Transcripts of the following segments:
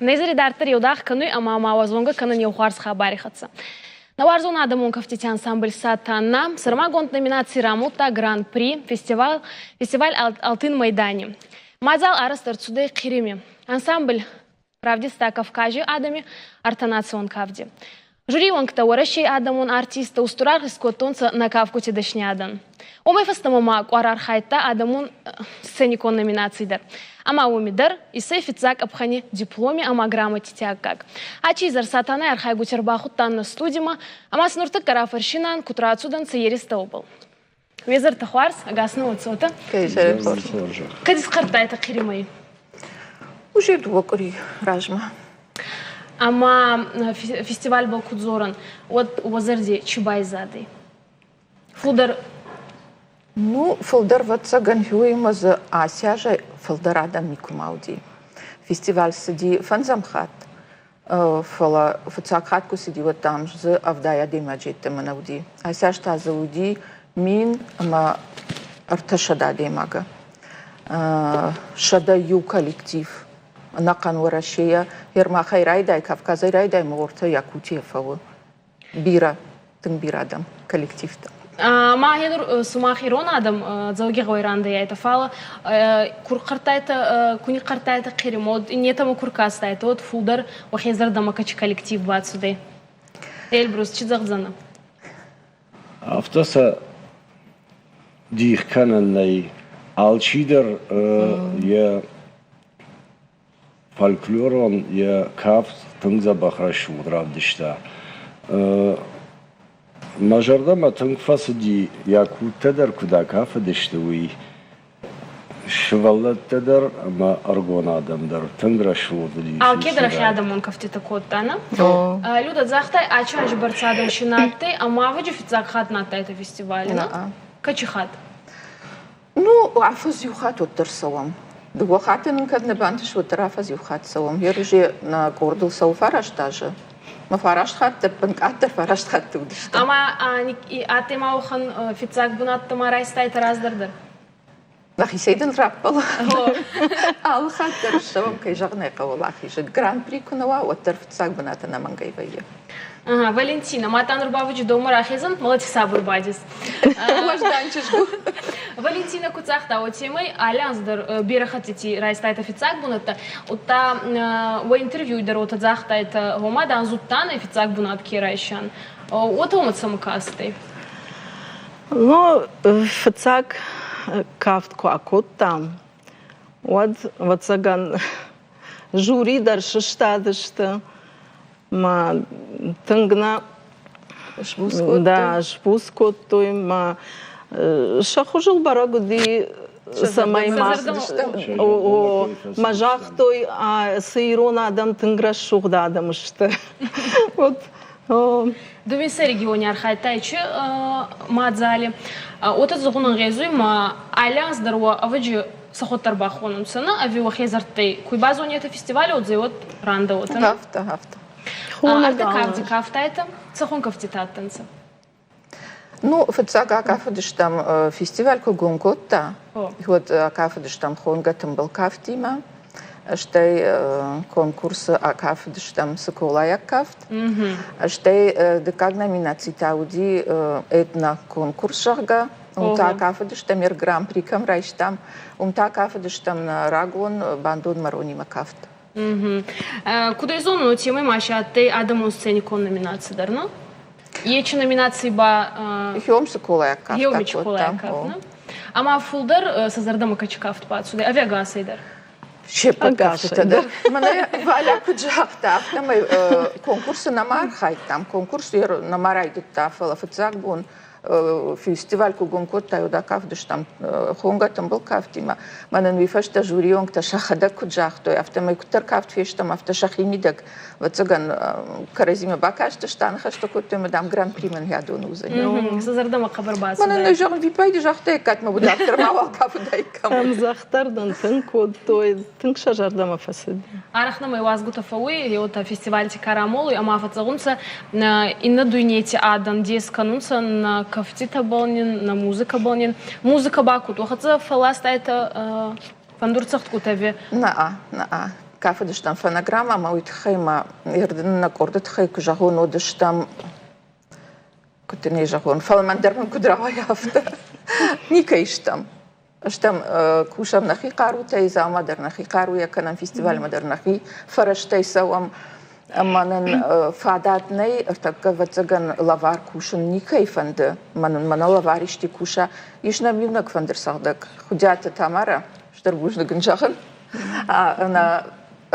Нӕ изӕри дарддӕр еудагъ кӕнуй ӕма ма уӕ зонгӕ кӕнӕн еу хуарз хабари хӕццӕ. Нӕ уарзон адӕмон кӕфтити ансамбль «Сатана» сӕрмагонд номинаци рамулдта Гран-при фестиваль, фестиваль «Алтын Майдани». Мадзал арӕзт ӕрцудӕй Хъирими. Ансамбль равдиста Кавкази адӕми ӕртӕнацион кафти. Жюри уӕнгтӕ Уӕрӕсей адӕмон артисттӕ устур аргъ искодтонцӕ нӕ кафгути дӕсниадӕн. Уомӕй фӕстӕмӕ ма къуар архайдта адӕмон сценикон номинаций дӕр. Ӕма уоми дӕр иссӕй фиццаг къӕпхӕни дипломи ӕма грамотити аккаг. Ачи изӕр Сатанай архайгути ӕрбахудтан нӕ студимӕ ӕма син нуртӕккӕ рафӕрсинан, куд рацудӕнцӕ еристӕ, уобӕл. Уезӕртӕ хуарз, ӕгас нӕ уодзотӕ. Кӕд исхъӕрттайтӕ Хъиримӕй? Уже дууӕ къури размӕ. Ӕма фестивальбӕл ку дзорӕн, уӕд уӕ зӕрди чи байзадӕй? Фулдӕр Ну, фылдӕр ӕвӕццӕгӕн уыимӕ дзы аци азӕй фылдӕр адӕм никуыма уыди. Фестиваль цыди фӕндзӕм хатт, фӕлӕ фыццаг хатт куы цыди, уӕд, дам, дзы 70 адӕймаджы йеддӕмӕ нӕ уыди. Ацы аз та дзы уыди 1300 адӕймагы. 101 коллектив ӕнӕхъӕн Уӕрӕсейӕ, Ермахӕй райдай, Кавказӕй райдай ӕмӕ уӕртӕ Якутийӕ фӕуы. Бирӕ, тынг бирӕ адӕм, коллективтӕ. Ма гъенур сумах ирон адӕм Дзӕугигъӕуӕй рандӕйайтӕ, фал ку рхъӕрттайтӕ, ку нихъхъӕрттайтӕ Хъиримод, иннетӕмӕ ку ркастайтӕ, уӕд фулдӕр уӕхе зӕрдӕмӕ кӕчи коллектив бацудӕй? Эльбрус, чи зӕгъдзӕнӕ? Афтӕ сӕ дих кӕнӕн нӕй. Алчидӕр йӕ фольклорон йӕ кафт тынг дзӕбӕх рӕсугъд равдыста. Мӕ зӕрдӕмӕ тынг фӕцыди, якуттӕ дӕр куыд акафыдысты, уый. Сывӕллӕттӕ дӕр ӕмӕ ӕрыгон адӕм дӕр тынг рӕсугъд уыдис. Алкедӕр адӕмон кӕфтитӕ кодта, нӕ? Люда, загътай, ачи азы бӕрц адӕм си на адтӕй, ӕма ӕвӕджи фиццаг хатт на адтайтӕ фестивали, нӕ? Кӕчи хатт? Ну, афӕдз иу хатт уӕддӕр цӕуӕм. Дыууӕ хатты нын кӕд нӕ бантысы, уӕддӕр афӕдз иу хатт цӕуӕм. Ерызе нӕ къордыл цӕуы фараст азы. Мӕ фараст хатты, ӕппынкъаддӕр фараст хатты уыдыстӕм. Ӕма адтӕй ма уӕхӕн фиццаг бунӕттӕ ма райстайтӕ раздӕр дӕр? Нӕхицӕй дын раппӕл. Алы хатт дӕр ссӕуӕм, кӕй зӕгъын ӕй хъӕуы, уӕлахизы. Гран-при куы нӕ уа, уӕддӕр фыццаг бынат ӕнӕмӕнгӕй вӕййы. Ага, Валентина, ма та нур бавӕджы доммӕ рахезӕн, молодцы сабыр бадис. Уӕздан чызг у. Валентина куд загъта, уотемӕй алли анз дӕр берӕ хӕттити райстайтӕ фиццаг бунӕттӕ, удта уӕ интервьюй дӕр уотӕ загътайтӕ, гъома, дан, зудтан ӕй фиццаг бунат ке райсӕн. Уотӕ уомӕ цӕмӕ кастӕй? Ну, фыццаг кафт куы акодтам, уӕд, ӕвӕццӕгӕн, жюри дӕр сыстадысты мӕ тынг нӕ да, сбуц кодтой мӕ сӕ хуызыл бӕрӕг уыди, цӕмӕй ма мӕ загътой, цы ирон адӕм тынг рӕсугъд адӕм сты. Вот. Дууинсӕ региони архайдтай чи мадзали. Уотӕ зӕгъун ӕнгъезуй, ма алли анз дӕр уӕ ӕвӕджи сӕхуӕддӕр бахонунцӕ, нӕ ӕви уӕхе зӕрдтӕй куй базонетӕ фестивали отзӕй, уӕд рандӕуотӕ? Афтӕ, афтӕ. Ӕртӕ кафти кафтайтӕ, цӕхуӕн кӕфтитӕ адтӕнцӕ? Ну, фыццаг акафыдыстӕм, фестиваль куы гом кодта, уӕд акафыдыстӕм хонгӕ тымбыл кафтимӕ, стӕй конкурсы акафыдыстӕм Цыколайаг кафт, стӕй дыккаг номинаци та уыди этно-конкурс, зӕгъгӕ, уым та акафыдыстӕм, ер гран-при кӕм райстам, уым та акафыдыстӕм нӕ рагон бандон Маронимӕ кафт. Куд ӕй зонун, темӕй ма си адтӕй адӕмон сценикон номинаци дӕр, нӕ? Ечи номинаци ба Хём Цыколайаг кафт Хём Цыколайаг кафт, нӕ? Ӕма фулдӕр сӕ зӕрдӕмӕ кӕчи кафт бацудӕй, ӕви ӕгасӕй дӕр? Се ппӕт кафтытӕ дӕр. Мӕнӕ Валя куыд загъта, афтӕмӕй конкурсы нӕма архайдтам. Конкурс нӕма райдыдта, фӕлӕ фыццаг бон фестиваль куы гом кодта, уӕд акафдыстӕм хонгӕ тымбыл кафтимӕ. Мӕнӕн уый фӕстӕ жюрионгтӕ сӕхӕдӕг куыд загътой, афтӕмӕй куыддӕр кафт фестӕм, афтӕ сӕхимидӕг, ӕвӕццӕгӕн, кӕрӕдзимӕ бакастысты, аныхӕстӕ кодтой ӕмӕ, дам, гран-при мӕн хӕдон уыдзӕни. Сӕ зӕрдӕмӕ хъӕбӕр бацыд. Мӕнӕн, зӕгъын, виппайды загътаиккат, мӕ уыдӕттӕ мауал кафыдаиккам. Ӕмдзӕхдӕр дын тынг кодтой, тынг сӕ зӕрдӕмӕ фӕцыд. Арӕх нӕмӕ уазгутӕ фӕууй, еутӕ фестивальти ка рамолуй ӕма фӕццӕгъунцӕ иннӕ дуйнети адӕн дес кӕнунцӕ нӕ кӕфтитӕбӕл нин, нӕ музыкӕбӕл нин. Музыкӕ ба куд уӕ хӕццӕ фӕлластайтӕ фӕндурцӕгъдгутӕ ӕви? Наа, наа. Кафыдыстӕм фонограммӕ ӕмӕ уый тыххӕй ма нӕ къорды тыххӕй куы зӕгъон, уыдыстӕм, куыд дын ӕй зӕгъон, фӕлӕ мӕн дӕр мын куыд рауайа, афтӕ. Никӕй стӕм. Стӕм кусӕм нӕхи хъарутӕй, дзаума дӕр нӕхи хъаруйӕ кӕнӕм, фестивальмӕ дӕр нӕхи фӕрӕзтӕй цӕуӕм. Ӕмӕ нын фадат нӕй, ӕртӕккӕ, ӕвӕццӕгӕн, лӕвар кусын никӕй фӕнды. Мӕнӕ лӕвар исти куса. Ис нӕм иунӕг фӕндырцӕгъдӕг Хуыдиаты Тамарӕ, стыр бузныг ын зӕгъын. Нӕ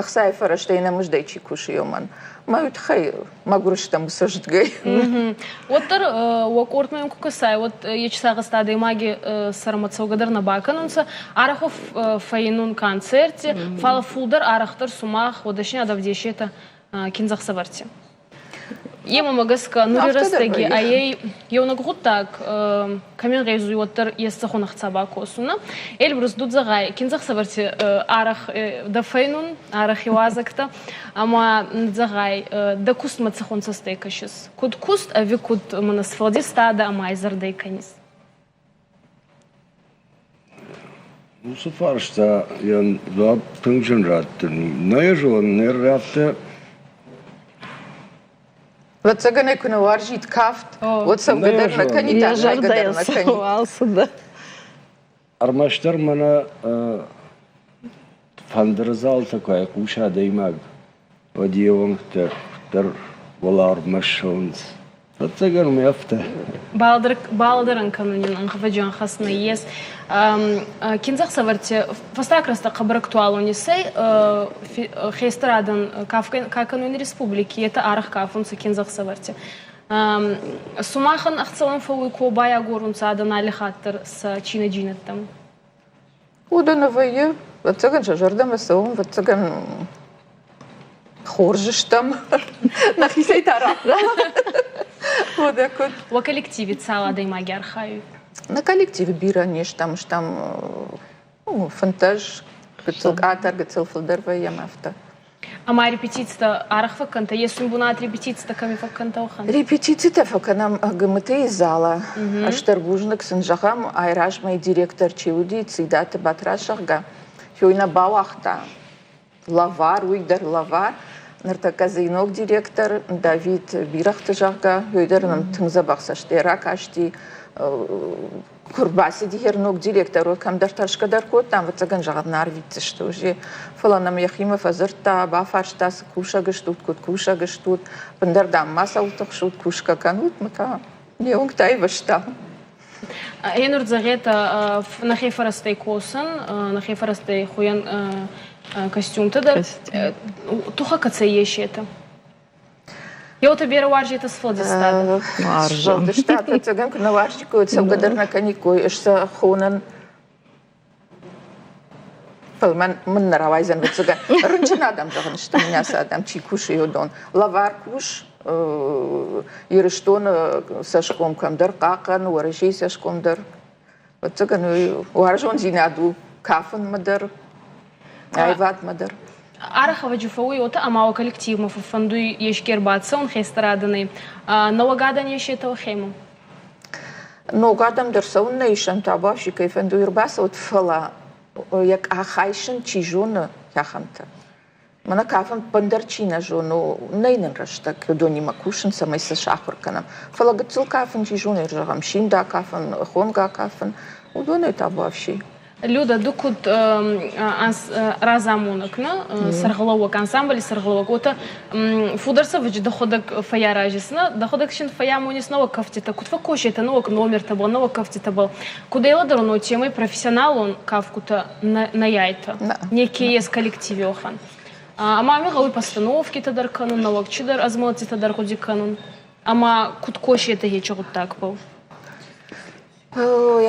ӕхцайы фӕрӕзтӕй нӕ мыздӕй чи кусы, уымӕн. Мӕ уый тыххӕй мӕгуыр стӕм уыцы зыдгӕй. Уӕддӕр уӕ къордмӕ куы кӕсай, уӕд ечсагъӕст адӕймаги сӕрмӕ цӕугӕ дӕр нӕ бакӕнунцӕ. Арӕх фӕйнун концертти, фал фулдӕр арӕхдӕр сумах уодӕснийадӕ ӕвдесетӕ киндзӕхсӕвӕрти. Емӕмӕ гӕсгӕ нури рӕстӕги айӕй еунӕг гъуддаг кӕми ӕнгъезуй, уӕддӕр ес цӕхуӕн ӕхца бакосун. Эльбрус, ду зӕгъай, киндзӕхсӕвӕрти арӕх дӕ фӕйнун, арӕх иуазӕгтӕ, ӕма зӕгъай, дӕ кустмӕ цӕхуӕн цӕстӕй кӕсис? Куд куст ӕви куд мӕнӕ сфӕлдистадӕ ӕма зӕрдӕй кӕнис? Уыцы фарстайӕн дзуапп тынг зын раттын у. Нӕ йӕ зонын, ныр афтӕ Ӕвӕццӕгӕн ӕй куы нӕ уарзид кафт, уӕд цӕугӕ дӕр нӕ кӕнид, архайгӕ дӕр нӕ кӕнид. Алцыдӕр. Ӕрмӕстдӕр мӕнӕ фӕндыры зӕлтӕ куы айхъуса адӕймаг, уӕд йе уӕнгтӕ дӕр уӕларвмӕ ссӕуынц. Ӕвӕццӕгӕн уый афтӕ. Балдӕрӕн кӕнун ӕнгъӕвӕджы ӕнхӕст нӕййес. Киндзӕхсӕвӕрти фӕстаг рӕстӕг хъӕбӕр актуалон иссӕй хестӕр адӕн ка кӕнуй республики, етӕ арӕх кафунцӕ киндзӕхсӕвӕрти. Сумахӕн ӕхцӕуӕн фӕууй ку байагорунцӕ адӕн аллихатт дӕр сӕ чинӕджийнӕдтӕм? Уыдоны вӕййы, ӕвӕццӕгӕн, сӕ зӕрдӕмӕ цӕуын, ӕвӕццӕгӕн, хорз стӕм. Нӕхицӕй та раппӕлӕм. Уӕдӕ куыд? Уӕ коллективи цал адӕймаги архайуй? Нӕ коллективы бирӕ не стӕм, стӕм 15, гыццыл къаддӕр, гыццыл фылдӕр вӕййӕм афтӕ. Ӕма репетицитӕ арӕх фӕккӕнтӕ? Ес уин бунат репетицитӕ кӕми фӕккӕнтӕ уӕхӕн? Репетицитӕ фӕкӕнӕм ГМТ-йы зала. Стыр бузныг сын зӕгъӕм, айразмӕ директор чи уыди, Цидаты Батраз, зӕгъгӕ, уый нӕ бауагъта. Лӕвар, уый дӕр лӕвар. Ныртӕккӕ дзы ног директор Давид Бирӕгъты, зӕгъгӕ, уый дӕр нӕм тынг дзӕбӕх цӕстӕй ракасти. Куы рбацыди йӕ ног директор, уӕд кӕмдӕр тӕрсгӕ дӕр кодтам, ӕвӕццӕгӕн, зӕгъӕд, нӕ арвитдзысты уже. Фӕлӕ нӕм йӕхимӕ фӕдзырдта, бафарста, цы кусӕг стут, куыд кусӕг стут, бындӕр, дам, ма цӕуыл тыхсут, кусгӕ кӕнут, мӕ та не уӕнгтӕ айвӕзта. Енур зӕгъетӕ, нӕхе фӕрӕзтӕй косӕн, нӕхе фӕрӕзтӕй хуйӕн костюмтӕ дӕр. Тухӕ кӕцӕй есетӕ? Еутӕ берӕ уарзетӕ сфӕлдистадӕ. Сфӕлдистад, ӕцӕгӕн куы нӕ уарзиккой, цӕугӕ дӕр нӕ кӕниккой, ӕз сӕ хонын. Фӕлӕ мӕн мын нӕ рауайдзӕн ӕвӕццӕгӕн. Рынчын адӕм зӕгъын сты, минас адӕм чи кусы, уыдон. Лӕвар кус, Ирыстоны цӕсгом кӕмдӕр хъахъхъӕн, Уӕрӕсейы цӕсгом дӕр. Ӕвӕццӕгӕн, уый уарзондзинад у кафынмӕ дӕр, аивадмӕ дӕр. Арӕх ӕвӕджы фӕууй уотӕ, ӕма уӕ коллективмӕ фӕффӕндуй еске ӕрбацӕун хестӕр адӕнӕй. Нӕуӕг адӕн есетӕ уӕхемӕ? Ног адӕм дӕр цӕуын нӕ исӕм, табуафси кӕй фӕндуй ӕрбацӕут, фӕлӕ йӕ къах айсын чи зоны, ахӕмтӕ. Мӕнӕ кафын ӕппындӕр чи нӕ зоны, нӕй нын рӕстӕг уыдонимӕ кусын, цӕмӕй сӕ сахуыр кӕнӕм. Фӕлӕ гыццыл кафын чи зоны, зӕгъӕм, синда кафын, хонгӕ кафын, уыдонӕй табуафси. Люда, ду куд разамонӕг, нӕ сӕргълӕууӕг, ансамбли сӕргълӕууӕг, уотӕ фулдӕр цӕвӕджы дӕхуӕдӕг фӕйаразис, нӕ дӕхуӕдӕг син фӕйамонис нӕуӕг кӕфтитӕ, куд фӕккосетӕ нӕуӕг номертӕбӕл, нӕуӕг кӕфтитӕбӕл. Куд ӕй лӕдӕрун, уотемӕй профессионалон кафгутӕ нӕ айтӕ, неке ес коллективи уӕхӕн. Ӕма ами гъӕуй постановкитӕ дӕр кӕнун, нӕуӕг чидӕр ӕзмӕлдтитӕ дӕр гъуди кӕнун. Ӕма куд косетӕ ечи гъуддагбӕл?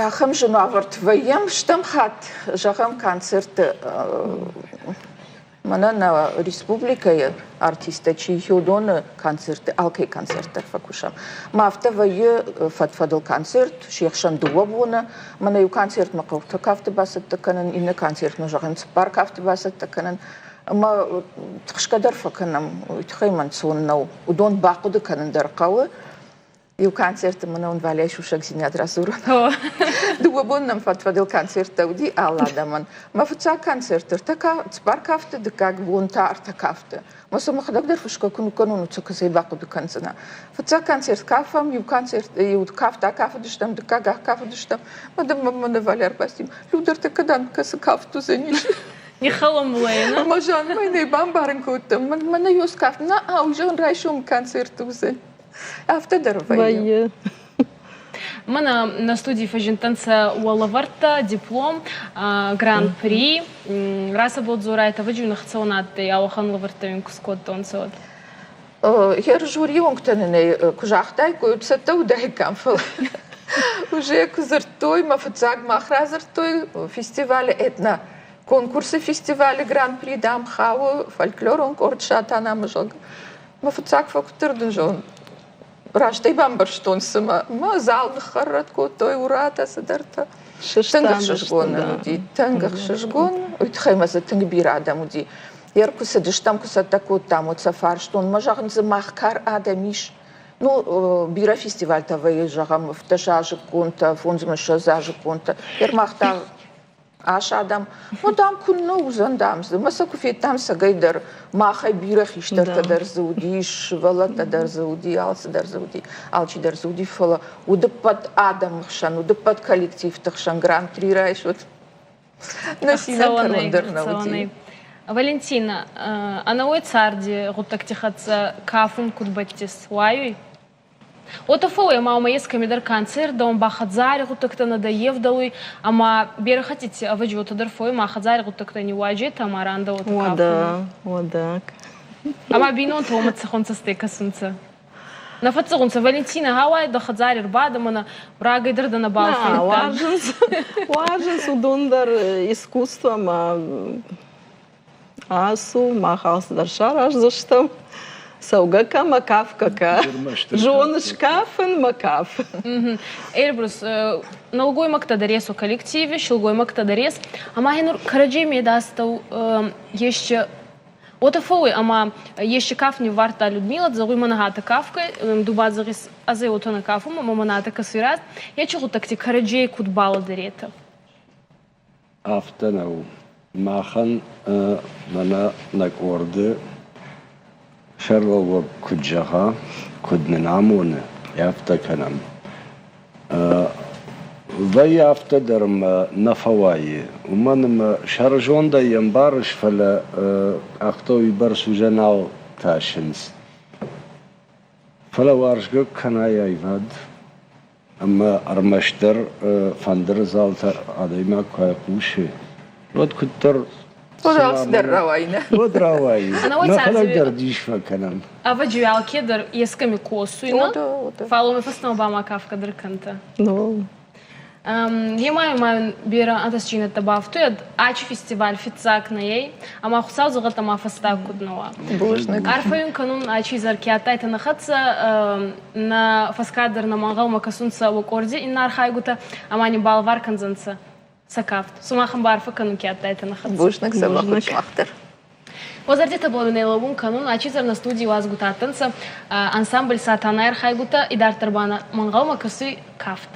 Ахӕм зын уавӕрты вӕййӕм стӕм хатт, зӕгъӕм, концертты мӕнӕ нӕ республикӕйы артисттӕ чи уыдоны концертты, алкӕй концерт дӕр фӕкусӕм. Мӕ афтӕ вӕййы фӕд-фӕдыл концерт, се хсӕн дыууӕ боны. Мӕнӕ иу концертмӕ хъӕуты кафты бацӕттӕ кӕнын, иннӕ концертмӕ, зӕгъӕм, цыппар кафты бацӕттӕ кӕнын. Ӕмӕ тыхсгӕ дӕр фӕкӕнӕм, уый тыххӕй мӕ ӕнцон нӕу. Уыдон бахъуыды кӕнын дӕр хъӕуы. Иу концерты мын он Валяйы сусӕгдзинад радзурын. Дыууӕ бон нӕм фӕд-фӕдыл концерттӕ уыди алы адӕмӕн. Мӕ фыццаг концерт ӕртӕ цыппар кафты, дыккаг бон та ӕртӕ кафты. Мӕ сӕ мӕхӕдӕг дӕр фысгӕ куы ныккӕнон, уыцы куыдзӕй бахъуыды кӕндзынӕ. Фыццаг концерт кафӕм, иу концерт, иу кафт акафыдыстӕм, дыккаг акафыдыстӕм. Мӕ дын мӕ Валя ӕрбаци. Людӕртӕ кӕдӕм кӕцы кафт уыдзӕнис? Ниххӕлӕмбулӕй, Мӕ Жаннӕ нӕ бамбарын кодта. Мӕнӕ ёс кафт. На, ау, зӕгъын, райсом концерт уыдзӕн. Афтӕ дӕр вӕййы. Мӕнӕ нӕ студийы фӕзындтӕнцӕ уӕлӕвӕрдтӕ, диплом, гран-при. Рацӕбол дзорай, тӕвӕджи нӕхцӕуон адтӕй, ауӕхӕн лӕвӕрттӕ уин ку скодтонцӕ, уӕд. Йе жюри уӕнгтӕ нын ӕй куы загътаиккой, уӕд цӕттӕ уыдаиккам, фӕлӕ уже куы дзырдтой, мӕ фыццаг мах радзырдтой фестивалы этно конкурсы фестивалы гран-при, дам, хауы фольклорон къорд Сатана, зӕгъгӕ. Мӕ фыццаг фӕкуыддӕр дын зӕгъын, раст ӕй бамбӕрстон, цымӕ мӕ зал ныххӕррӕтт кодтой, уратӕ, цыдӕртӕ. Тынг ӕхсызгон уыди, тынг ӕхсызгон. Уый тыххӕй мӕ дзы тынг бирӕ адӕм уыди. Ер куы цыдыстӕм, куы цӕттӕ кодтам, уӕд сӕ фарстон, мӕ зӕгъын дзы мах кар адӕм ис. Ну, бирӕ фестивальтӕ вӕййы, зӕгъӕм, фдӕсазыкконтӕ, фондзмӕссӕдзазыкконтӕ. Ер мах та ас адӕм, ну, дам, куыннӕ уыдзӕн, дам, дзы. Мӕ сӕ куы федтам цӕгӕй дӕр, махӕй бирӕ хистӕртӕ дӕр дзы уыди, сывӕллӕттӕ дӕр дзы уыди, алцы дӕр дзы уыди, алчи дӕр дзы уыди, фӕлӕ уыдыппӕт адӕмы хсӕн, уыдыппӕт коллективты хсӕн гран-при райсут. Нӕ цинӕн кӕрон дӕр нӕ уыди. Валентина, ӕнӕуой царди гъуддӕгти хӕццӕ кафун куд бӕттис, уайуй? Уотӕ фӕууй, ӕма уӕмӕ ес кӕмидӕр концерт, дӕуӕн ба хӕдзари гъуддӕгтӕ нӕ дӕ евдӕлуй, ӕма берӕ хӕттити ӕвӕдзи уотӕ дӕр фӕууй, ӕма хӕдзари гъуддӕгтӕ ниууадзетӕ ӕма рандӕ уотӕ Уӕдӕ, уӕдӕ. Ӕма бийнонтӕ уомӕ цӕхуӕн цӕстӕй кӕсунцӕ? Нӕ фӕццӕгъунцӕ Валентинӕ, гъӕуай дӕ хӕдзари ӕрбадӕ, мӕнӕ рагӕй дӕр дӕ нӕбал федтан. Уарзынц, уарзынц уыдон дӕр искусство ӕмӕ Ацу, мах алцыдӕр сараздзыстӕм. Цӕугӕ кӕ мӕ кафгӕ кӕ. Зоныс кафын мӕ каф. Эльбрус, нӕлгоймӕгтӕ дӕр ес коллективи, силгоймӕгтӕ дӕр ес. Ӕма нур кӕрӕдзей медастӕу есче Уотӕ фӕууй, ӕма есче каф ниввардта Людмила, зӕгъуй мӕнӕ гьатӕ кафгӕ, ду ба зӕгъис, ӕз ӕй уотӕ нӕ кафун, ӕма мӕнӕ атӕ кӕсуй раст. Ечи гъуддӕгти кӕрӕдзей куд балӕдӕретӕ? Афтӕ нӕу. Махӕн мӕнӕ нӕ къорды сӕргълӕууӕг куыд зӕгъа, куыд нын амоны, афтӕ кӕнӕм. Вӕййы афтӕ дӕр ӕмӕ нӕ фӕуайы, уымӕн ӕмӕ сӕрызондӕй ӕмбарыс, фӕлӕ къӕхтӕ уыйбӕрц уже нал тасынц. Фӕлӕ уарзгӕ кӕнай аивад, ӕмӕ ӕрмӕстдӕр фӕндыры зӕлтӕ адӕймаг куы айхъусы, уӕд куыддӕр Уӕд алцыдӕр рауайы, нӕ? Уӕд рауайы. Нӕхӕдӕг дӕр дис фӕкӕнӕм. Ӕвӕджи алке дӕр ескӕми косуй, нӕ? Фал уомӕй фӕстӕмӕ ба ма кафгӕ дӕр кӕнтӕ. Емайу ма берӕ ӕнтӕстдзийнӕдтӕ бафтуйӕд ачи фестиваль фиццаг нӕ ӕй, ӕма Хуцау зӕгъӕд ӕма фӕстаг куд нӕ уа. Бузныг. Арфӕ кӕнун ачи изӕр ке адтайтӕ нӕ хӕццӕ, нӕ фӕскадр нӕмӕ ӕнгъӕлмӕ кӕсунцӕ уӕ къорди иннӕ архайгутӕ ӕма нин балӕвар кӕндзӕнцӕ сӕ кафт. Сумахӕн ба арфӕ кӕнун ке адтайтӕ нӕ хӕццӕ. Бузныг, дзӕбӕх сымах дӕр. Уӕ зӕрдитӕ бон лӕуун кӕнун, ачи изӕр нӕ студий уазгутӕ адтӕнцӕ ансамбль «Сатана» архайгутӕ, идарддӕр ба нӕ ӕнгъӕлмӕ кӕсуй кафт.